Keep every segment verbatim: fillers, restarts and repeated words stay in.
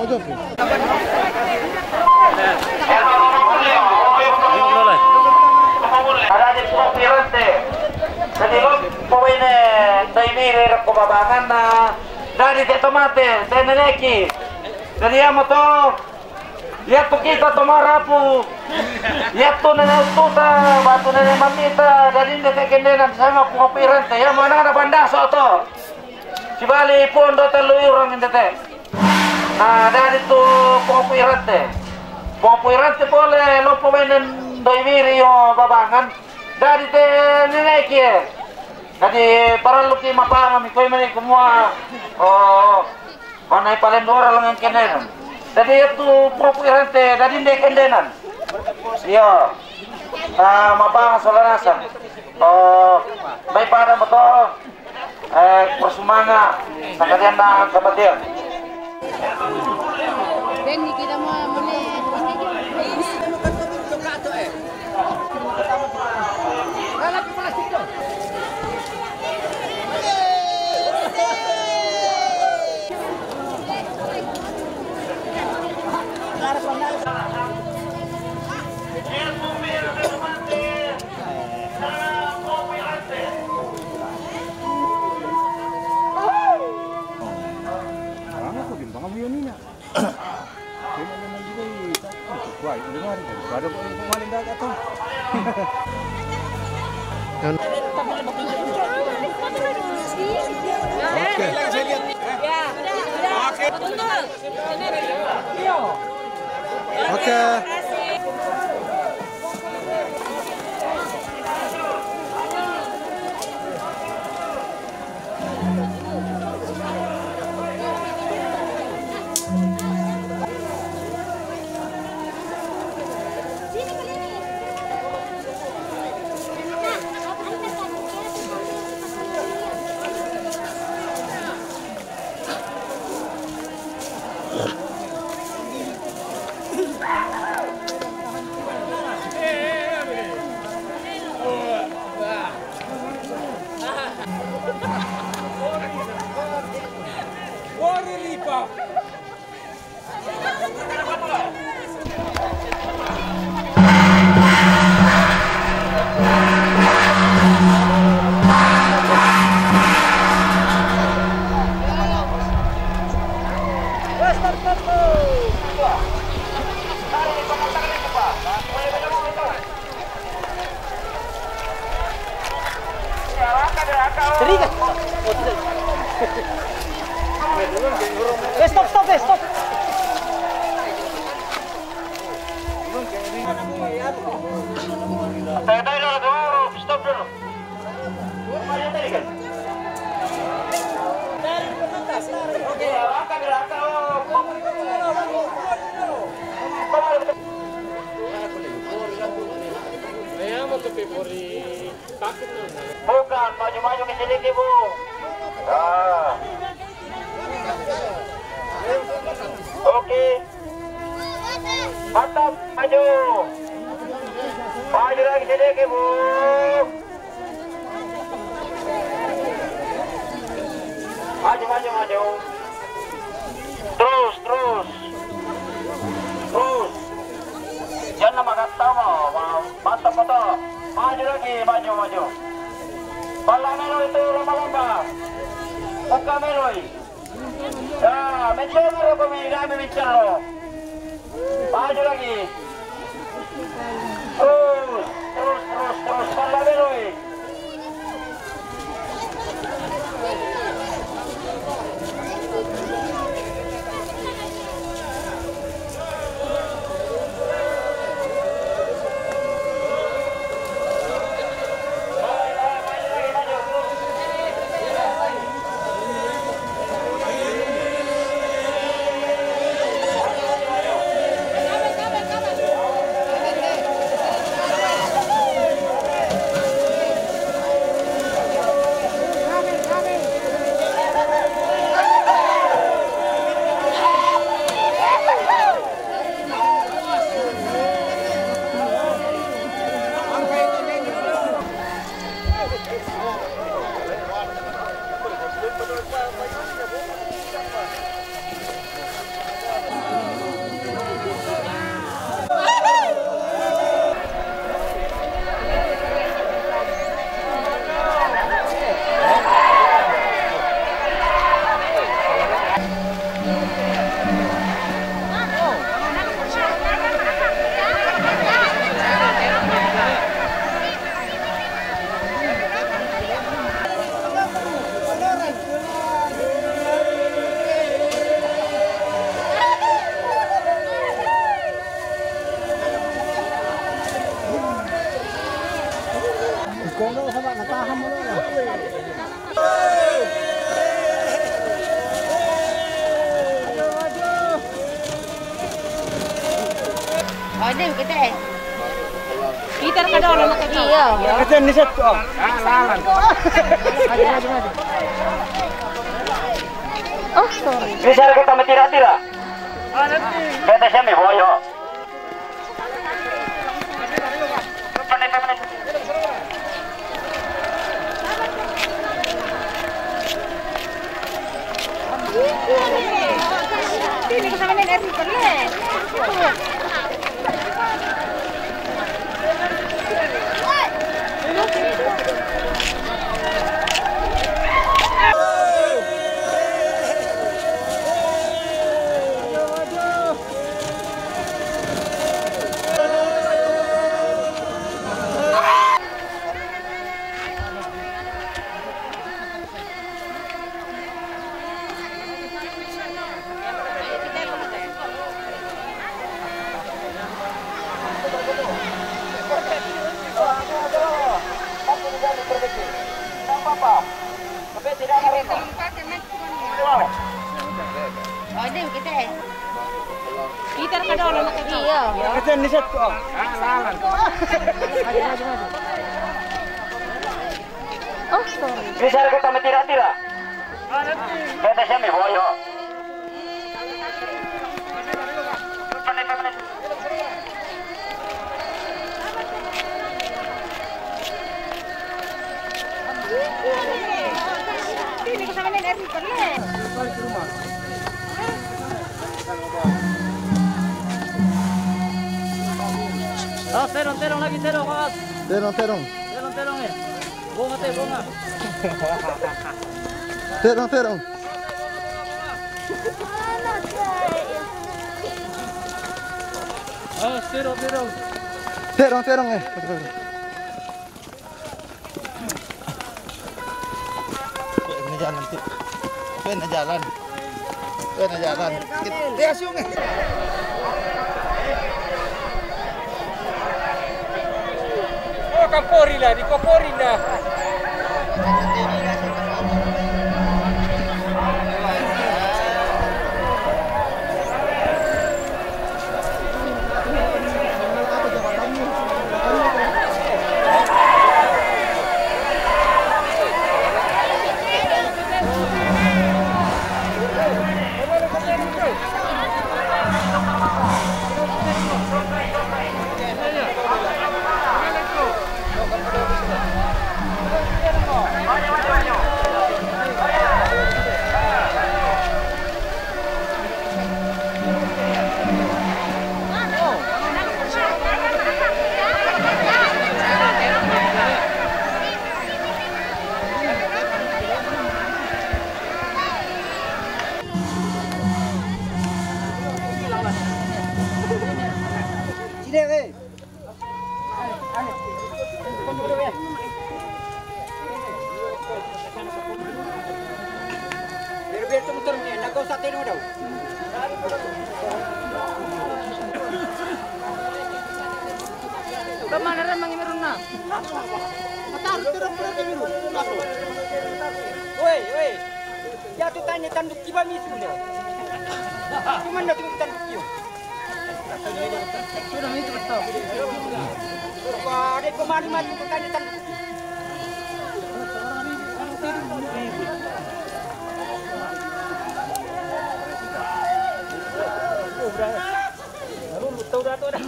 Ada di Pulau Pirante. Jadi lo pemain dari Miri ko Babangan na dari te tomate, te neneki. Jadi ya moto, ya tu kita tomarapu. Ya tu nene tuta, batu nene mamita, dari nde te kendenan sama Pulau Pirante. Ya mana ada bandaso to. Sibali pondo telu orang nde te. Na, dari tu Pulau Pirante. Pulau Pirante pole lo pemain dari Miri yo Babangan. Dari te neneki e. Jadi parallu ki mapahami koi mani kumua. Oh, mana paling dua orang lengan kendenan. Jadi itu Pulau Pirante, dari nde kendenan. Iya. Ah, mapahami sola nasang. Oh, baik pada betul. Eh, persumanga, sakalian na kapatian. Benny, kita mau mulai. Ang ako din, baka mo yun yun. Kaya naman dito, eh, why? Hindi nga rin, para ko yung kumain dagat, eh. Okay. Okay. Terikat. Oh, tidak. Eh, stop, stop, eh, stop. Tayo, tayo, tayo, tayo. Stop dulu. Bukan, maju-maju ke sini, Ibu. Ah. Oke. Mantap, maju. Maju lagi sedikit, Bu. Maju, maju, maju. Terus, terus. Terus. Jangan makan tawa, mantap, mantap. Maju lagi, maju, maju. Pala meloi itu lomba-lomba. Buka meloi. Ya, mencoba rokok ini, kami mencoba. Maju lagi. Terus, terus, terus, terus. Pala meloi. Deng, kita, eh. Kita ka dolo na tabi. Iya. Kita ni satu. Ah, lalan. Oh, sorry. Bisa kita matira-tira. Kita semi boyo. Oh, ini kita, eh. Kita ka dolo na tabi. Iya. Kita ni satu. Ah, lalan. Oh, sorry. Bisa kita matira-tira. Kita semi boyo. Oh, terong, terong lagi, terong, awas. Terong, terong. Terong, terong, eh. Bunga, teh, bunga. Terong, terong. Oh, terong, terong. Terong, terong, eh. Ini jalan, tuh. Ini jalan. Weh, na jalan. Dia sungai. Oh, kapori lah, di kapori lah. Kamana ra mangimirun na? Matar terus terus imirun. Woi, woi. Ya tu tanya tanduk kiba misu dia. Cuma ndak tanduk kiba. Sudah itu betul. Wah, dia kemana mati tu tanya tanduk. Tahu dah tu dah.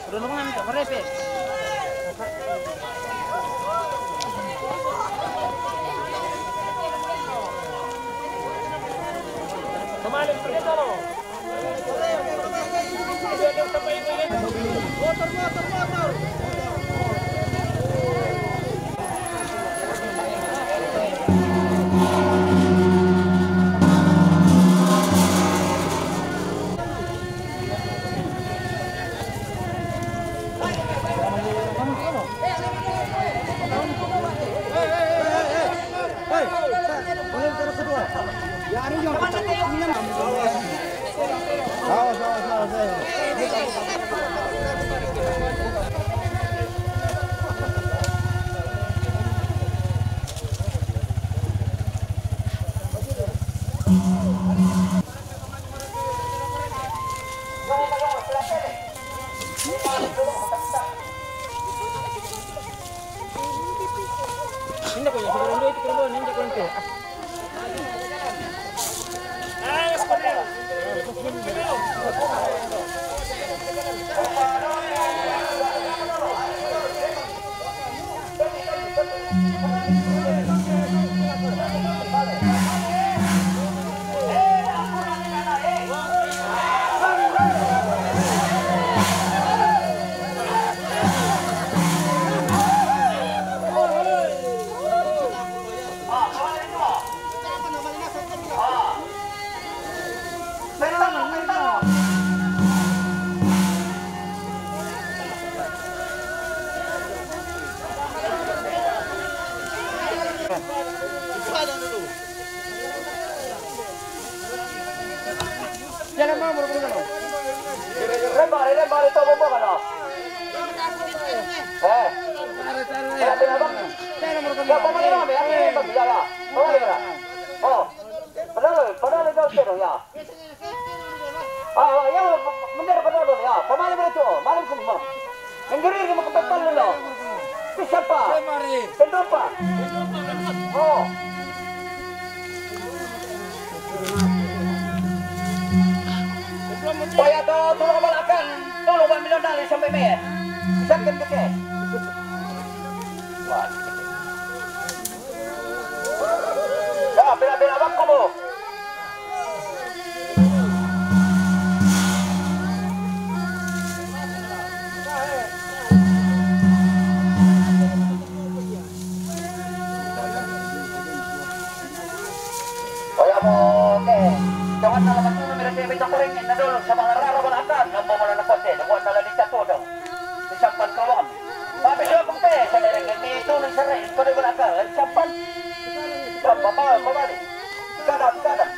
Udah nungan tak merepe. Kembali seperti itu. Motor, motor, motor. Rembare, rembare, to bombo kana. Eh. Eh, abang. Ya, pamali na, ya, ya, ya. Oh. Padahal, padahal itu kero ya. Ah, ya, bener, padahal ya. Pamali itu, malam semua. Yang diri ni makan petal dulu. Itu siapa? Kenapa? Oh. Paya to, tolong balakan. Tolong bang milon dali sampai me. Sakit ke? Wah. Ya, bela-bela bang kamu. Oya mo ke. Jangan dalam aku mereka minta koreng na dulu sama rara balakan. Nambo malah na kote. Buat dalam di satu dong. Di sampan kawan. Tapi dia pun teh, saya rengek ni tu, ni sering. Kau dia balakan. Di sampan. Kau bawa, bawa ni. Kadang, kadang.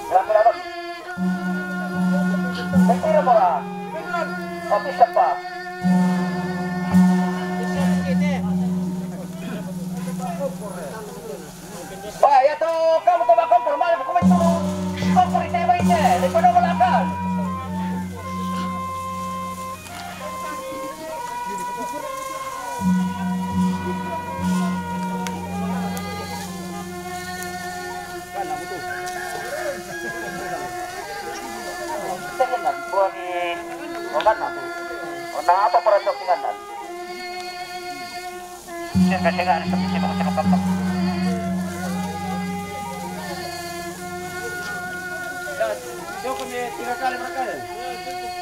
Berapa, berapa? Saya kira murah. Tapi siapa? Ba, ya to, kamu to ba kompor, mali ko ito. Kompor ite ba ite, di ko na wala ka. Sige na, buwan ni, o na, o na, apa para sa tingnan na? Sir, kasi nga, ano, sa, sa, sa, sa, sa, Yo, kami, tiga kali berapa kali?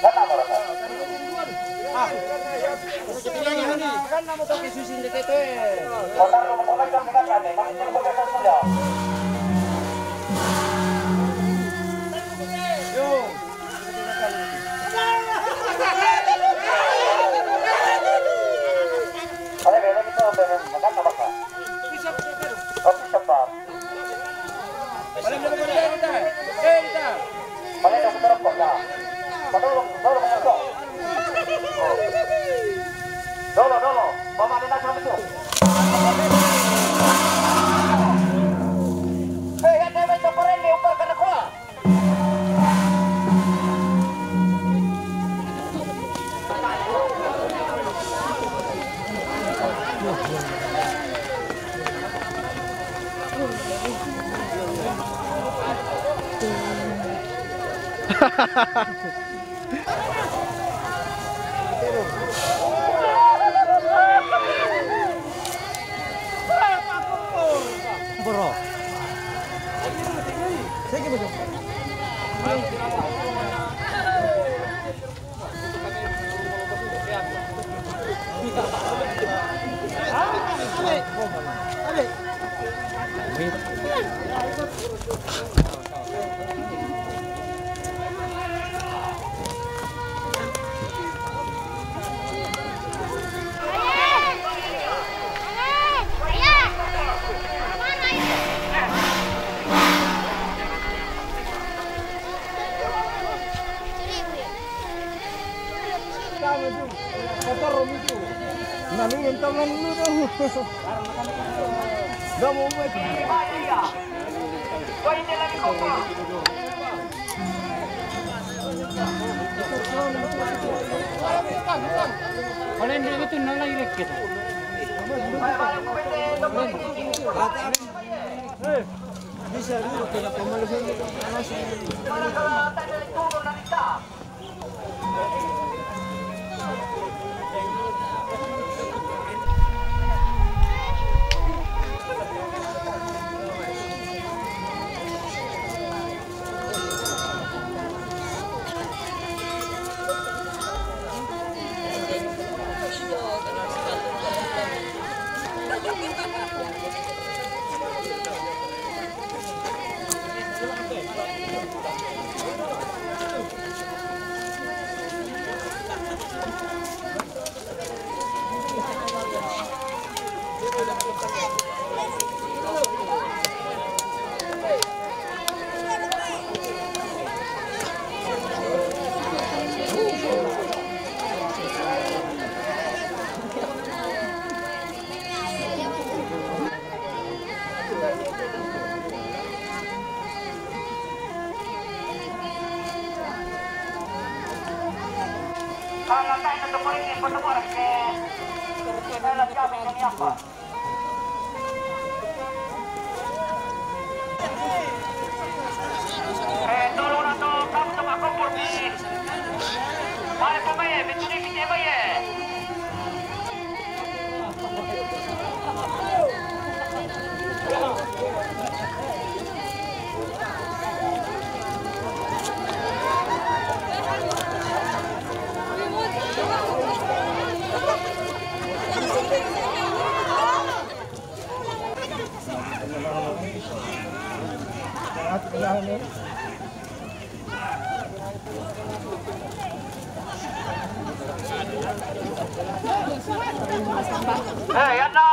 Sana, berapa? Ah. Kan nama toke susin de tete. Sana, rumah kami, kami, kami, kami, kami, kami, kami, kami, Yo. Ada beda gitu, beda. Makan apa, Kak? Bisa, bisa. Oh, bisa, Pak. Balik dulu, balik dulu, balik dulu. Balik dulu, balik dulu. Padahal, padahal, padahal. Oh. Dolo, dolo. Mama, dia nak sampai tu. Eh, ya, dia main campur ini, upah kena kuah. Bro. Nah, lu yang tangan lu dong. Gak mau buat. Eh, yana.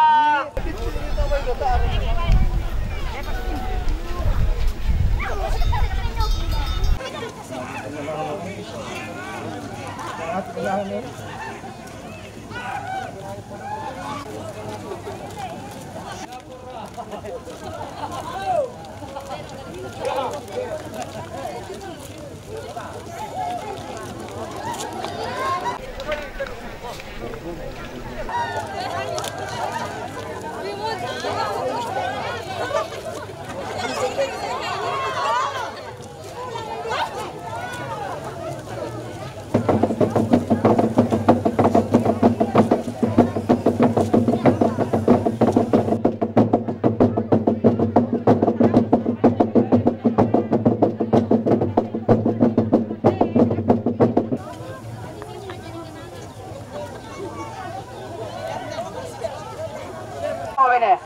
Jóvenes.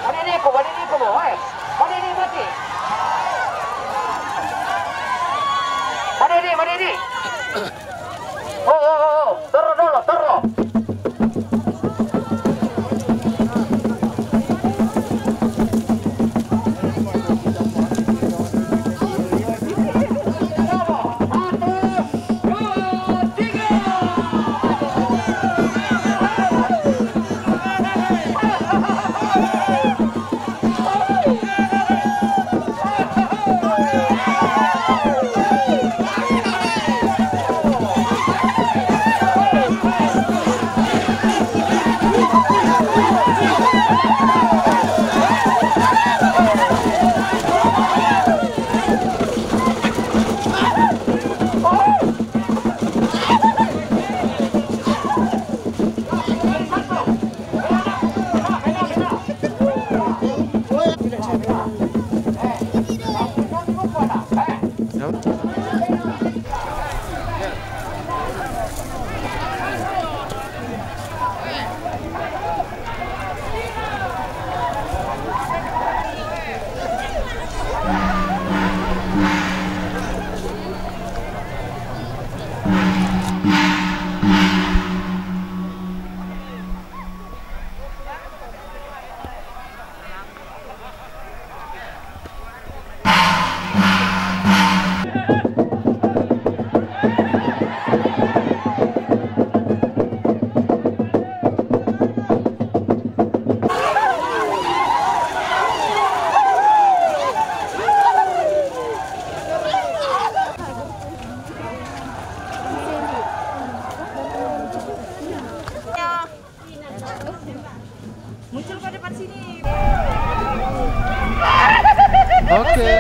Madidi ko, madidi ko mo, eh. Madidi, mati. Madidi, madidi. Oh, oh, oh, oh. Terus dulu, terus. Oke.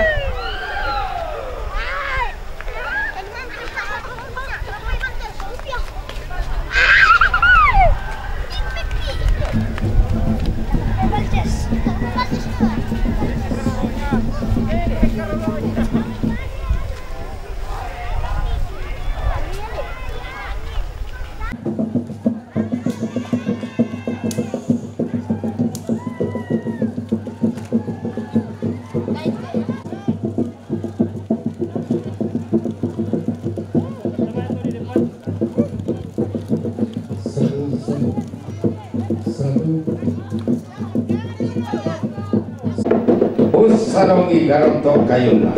Usalongi garonto kayunna.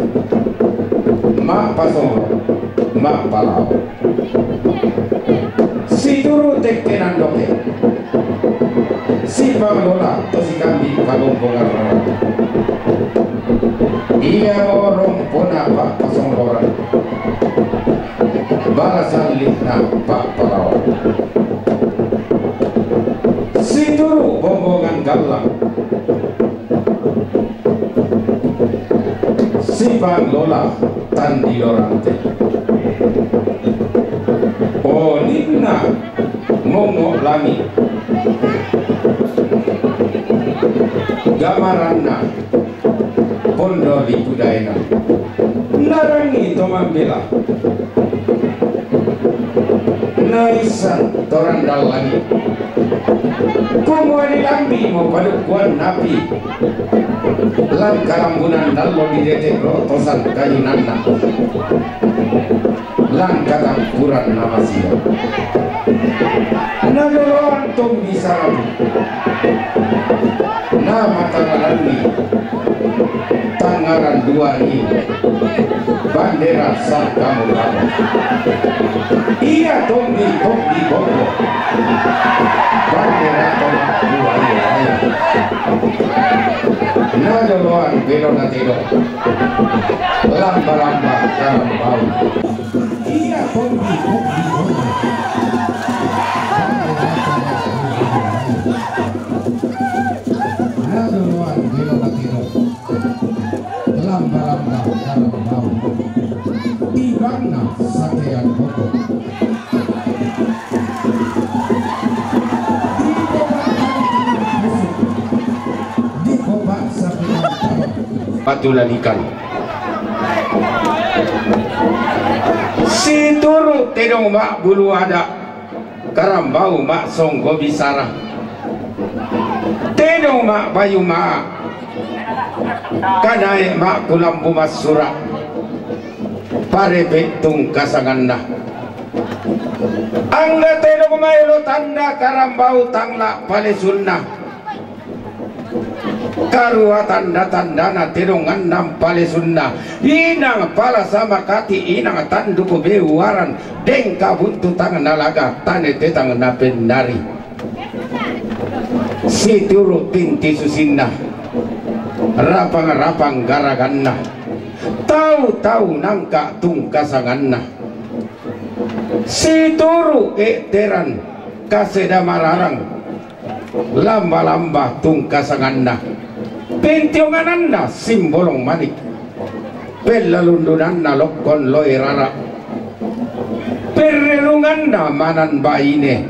Ma pasoro, ma palao. Situru tekkenan doke. Sipanglola to sikambi pagombongan rara. Iya mo rompona pa pasongloran. Balasan lihna pa palao. Situru bombongan gallang. Sipanglola tandilorante. Oninna mongo langi. Gamaranna pondo di kudaena. Narangi to mambela. Naissan to randallangi. Kumua dilambimo padukkuan napi. Lan kalambunan dallo didete rotosan kayunanna. Lan katampuran namasio. Nadoloan tombi sarabu. Namatangalanni. Tangngaran dua ribu. Bandera sangkamu-kamu. Iya tombi, tombi bobo. Bandera tomak dua ribu. Nadoloan belo natedong. Lamba-lamba karambau. Iya tombi, tombi bobo. Nadoloan belo natedong. Lamba-lamba karambau. Tibangna sakean boko. Dikopak sakean boko. Patulalikan. Situru tedong ma bulu ada. Karambau ma songgo bisara. Tedong ma bayu ma. Kanae ma kulambu masura. Parepe tungkasanganna. Angga tedong ma elo tanda karambau tangla palesunna. Karua tanda-tandana tedong ngannang palesunna. Inang pala sama kati inang tanduk bewuaran dengka buntu tang nalaga tane tetang napennari. Situru pinti susinna. Rapang-rapang garaganna. Tau-tau nangka tungkasanganna. Situru e'teran kaseda mararang. Lamba-lamba tungkasanganna. Pentiongananna simbolong manik. Pellalundunanna lokkon loe rara. Perrerunganna manan baine.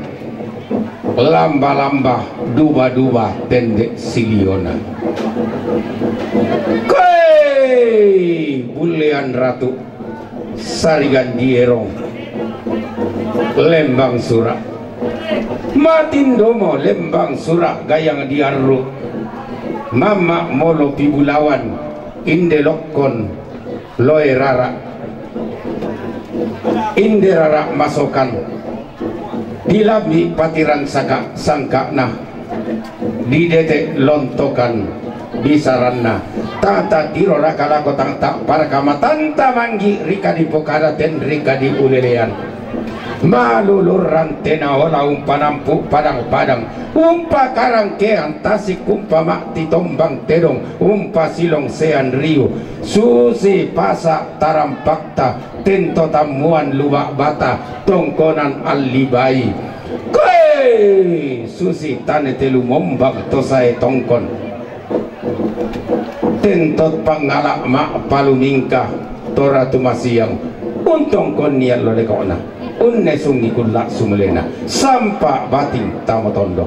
Lamba-lamba duba-duba tende siliona. Koe! Bullean ratu. Sarigan dierong lembang sura. Matindomo lembang sura gayang diarru. Mamma molo pibulawan inde lokkon loe rara. Inde rara masokan. Dilambi patiran saka sangka'na, didete lontokan bisaranna. Tata tiro raka lako tang tapparaka matanta manggi rika dipokada ten rika diulelean. Malulurran tena ola umpanampu padang-padang, umpakarangkean tasik, umpama'ti tombang tedong, umpasilong sean riu, susi pasa tarampakta, tento tammuan lubak bata, tongkonan allibai. Koe! Susi tane telu mombang to sae tongkon. Tentot pangala' ma' palumingka to Ratu Masiang, untong kon niya' lo leko'na, unne sungi kulla' sumulena, sampa' bating tamo tondo.